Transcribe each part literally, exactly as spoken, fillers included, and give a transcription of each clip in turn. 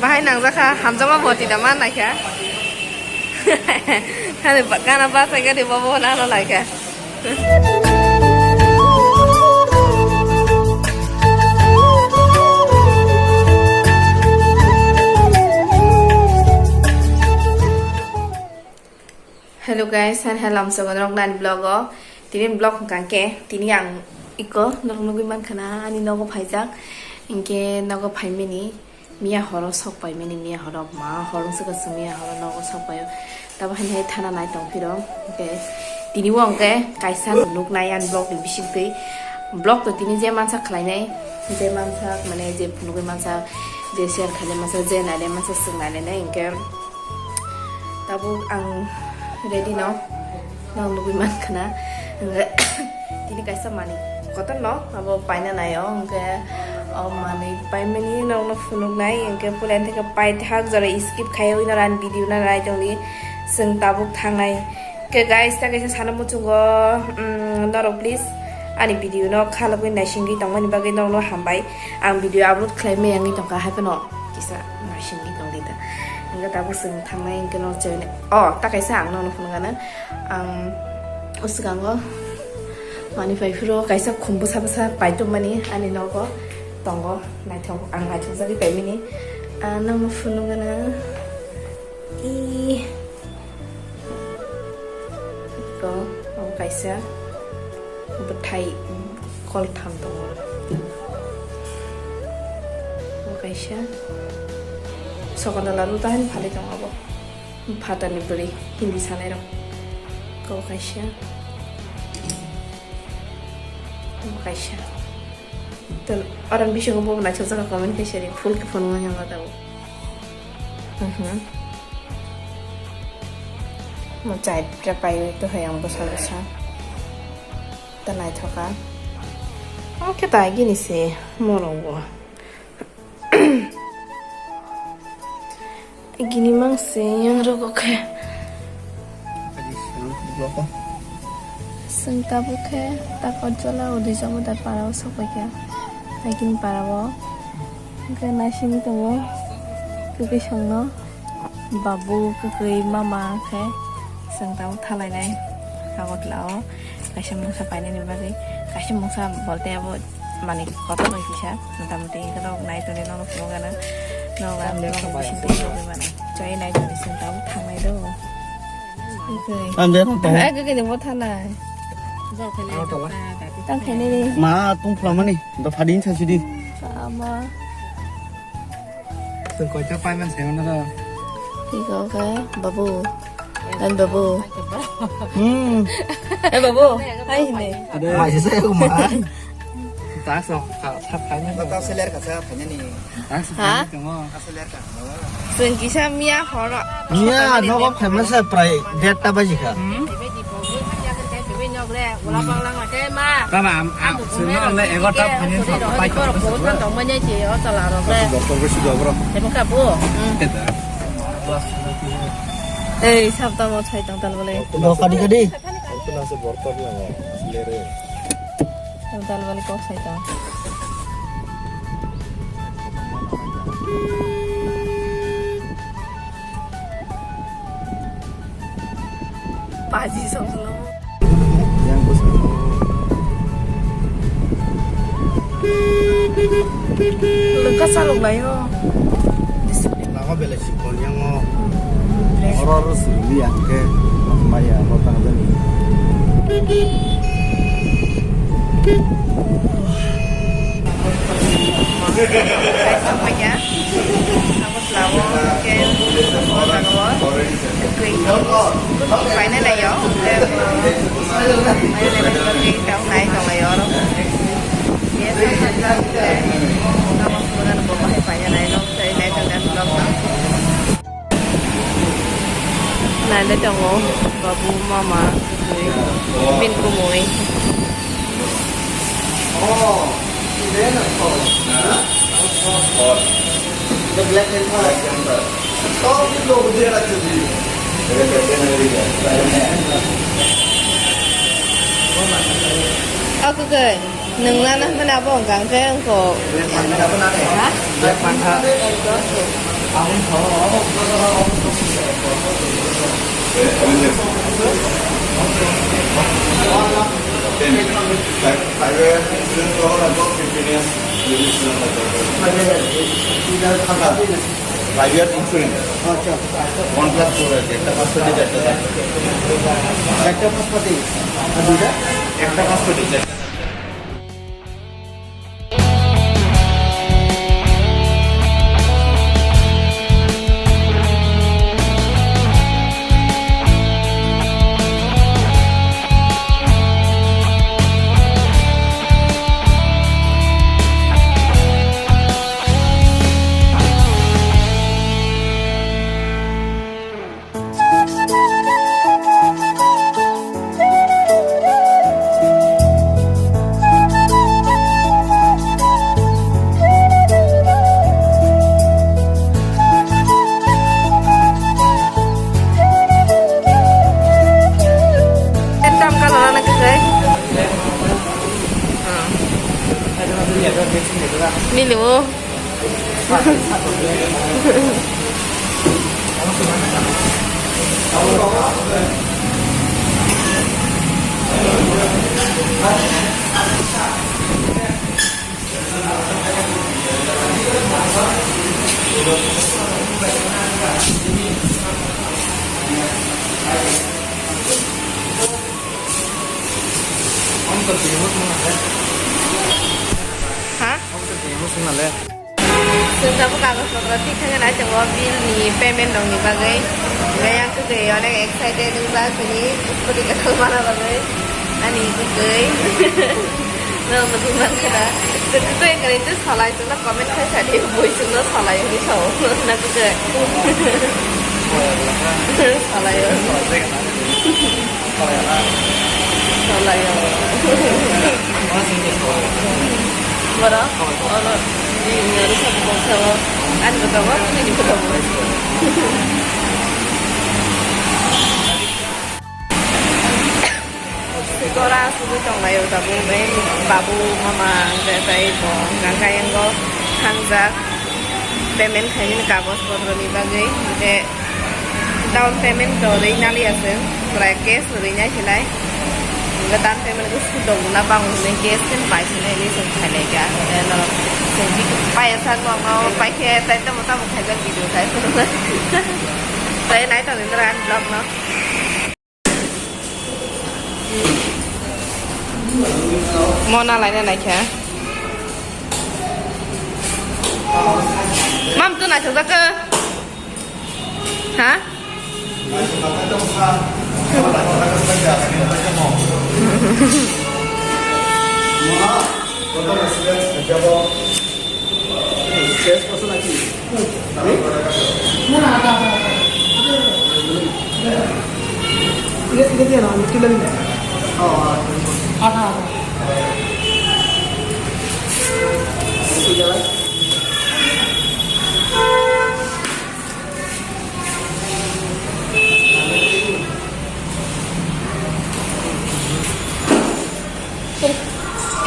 Bahai nangjakha, hamjakma boti da man naikha. Hani ba-, gana bachai gani bobo nano laikha. Hello guys, and hello, amsogo norok nani vlog o. Tini vlog hwnkha khe, tini ang iko norok nugwi mankha na ani nogo phaijak. Hinkhe nogo phaimani miya horo sok paimani, miya horo ma horo swkang swk miya horo nogo sok paio. Tabo haini hai thana nai tong phiro. Hinkhe tini o hinkhe kaisa nuknai ani vlog ni bisingtwi. Vlog to tini je mansa khlainai, je mansa mane je phunugwi mansa, je share khainai mansa, je nainai mansa swk nainai hinkhe. Tabuk ang ready no, nang nugwi mankha na. Hwnkhe tini kaisa manwi kotor no abo paina naio, hwnkhe o manwi paimani nokno phunuknai, hwnkhe puila theke paithak jora skip khaiwi norok ani video no nai tongdi, chwng tabuk thangnai. Hwnkhe guys, ta kaisa sana muchungo, mm, norok please ani video no khalogwi naisingwi tongmani bagwi nokno hambai. Ang video upload khlai maya wngwi tongkha, haiphano kisa naisingwi tongdi ta. Hwnkhe tabuk chwng thangnai hwnkhe no chwng, o, ta kaisa ang nono phunukgano. Ang o swkango manwi phai phiro kaisa khum bwsa bwsa paitokmani ani nogo tongo, naithok, ang naithokjagwi paimani. Ah, nono phunukgano. I. Iko, omo kaisa bwthai koltham tongo. Omo kaisa sokondola ruta hin phalwi tongo abo. Phatani bwrwi Hindi sanairok. Iko kaisa. Omo kaisa. Tei oro bisingo bo naithok jagao comment khe sari, full khe phunuknai ang o tabuk. Mhm. Mo chai pra pai to hai ang bwsa bwsa. Ta naithoka. Omo khe ta gini se morok bo. Gini mang se yang rogo khe. Chwng tabuk khe ta Kojala o dui jabo da para o sok pai kha. Naikin para o. Hwnkhe naisingwi tongo kwkwi songno. Babu, kwkwi, mama khe chwng tabuk thalainai Agartala o. Kaisa mungsa painani bagwi, kaisa mungsa bolte abo mani kotor bai kisa, mota moti hwnkhe nok nai toni nok phunukgana, nok ang nok bising twi nugwi mano. Chai nai toni chwng tabuk thangnai do. Ang de tong. Ai, kwkwi ni bo thanai. Tang khainai ni. Ma, tung phlamani, do phading sa sidi. Ama. Tong koita paiman saimano do. Iko khe babu. An babu. Hmm. Eh, babu. Hai hini. Ade. Mai se sai ko mai. Ta so, ta, ta paiman. Ta seler ka sa phanya ni. Ta so. Ha? Paiman tongo. Ta seler ka. Chwng kisa miya horo. Miya nogo phaima sa prai derta baji kha. Hmm. Tama am, am, sino le egarta phaini thok pai thok. Doctor bai sudo bro. Tebo ka bo? Ei, sabta mo chai tang tal bole. Do kadi kadi. Itu nasi bortor lang ya. Selere. Tang tal bole kok chai tang. Paji song song. Yang bwskango. Lwkha chalok laio. Discipline. Lama belai si kon yango. Oro oro sirili angke. Maya oro tangjani. Kaisa manya. Abo sla o hwnkhe o jaga o twi paina nai o hwnkhe paina nai tong lai o oro. Yes, yes, yes. Tamo sumana bo bahai paina nai no, tei nai tong dan vlog no. Nai le tongo babu, mama, twi, bin kumui. Oh, then of course. Huh? Of course. The Black Panther. Black Panther. Top hit logo dia na chudi. Ako kay, nung nana mana bo ang kang kay ang ko. Black Panther. Ha? Black Panther. Five year insurance. আচ্ছা। One plus four আছে, একটা পাঁচশো দিয়ে চারটা যায়। একটা পাঁচশো দিয়ে, আর দুইটা? একটা পাঁচশো দিয়ে চারটা। Ekdam color ana kwchai. Nini o. Ha? Swngjak bo kagoj potro thik thangwi nai tongo bill ni payment rok ni bagwi. Hwnkhe yang kwtwi onek excited wngjak tini scooty kwtal mana bagwi. Ani kwtwi. Norok nugwi mankha na. Kwtwi kwtwi wngkha ni tei salai chwngno comment khai sa di, bui chwngno salai hwnwi sao. Na kwtwi. Salai o. Salai o. Borok? Oro, di, di, di, sabo, sabo. Ani bo tongo, nini bo tongo. Sikora sugwi tonglaio tabuk, bai babu, mama, hwnkhe tei bo hwnkha khe yango thangjak payment khainani kagoj potroni bagwi, hwnkhe down payment to rwi naliya chwng, pura cash rwi nai khe nai, hwnkhe down payment khe sudok na bango hwnwi cash khe pai se nai hinwi chwng khailai kha, hwnkhe norok chwng pai sak norok no pai khe tei tamo tamo khaijak video khai phuru tei nai tongwi norok ani vlog no. Mona laina naikha. Mam tu naithok jak. Ha?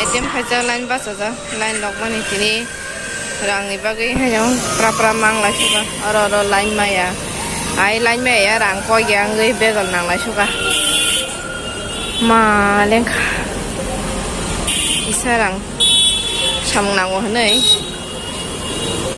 A T M khaijak, line bachajak, line lokmani tini rangni bagwi haino pra pra manglai suka, oro oro line maya, ai line maya rang koi ya wngwi bejal nanglai suka. Ma lengkha kisa rang samung nango hwnwi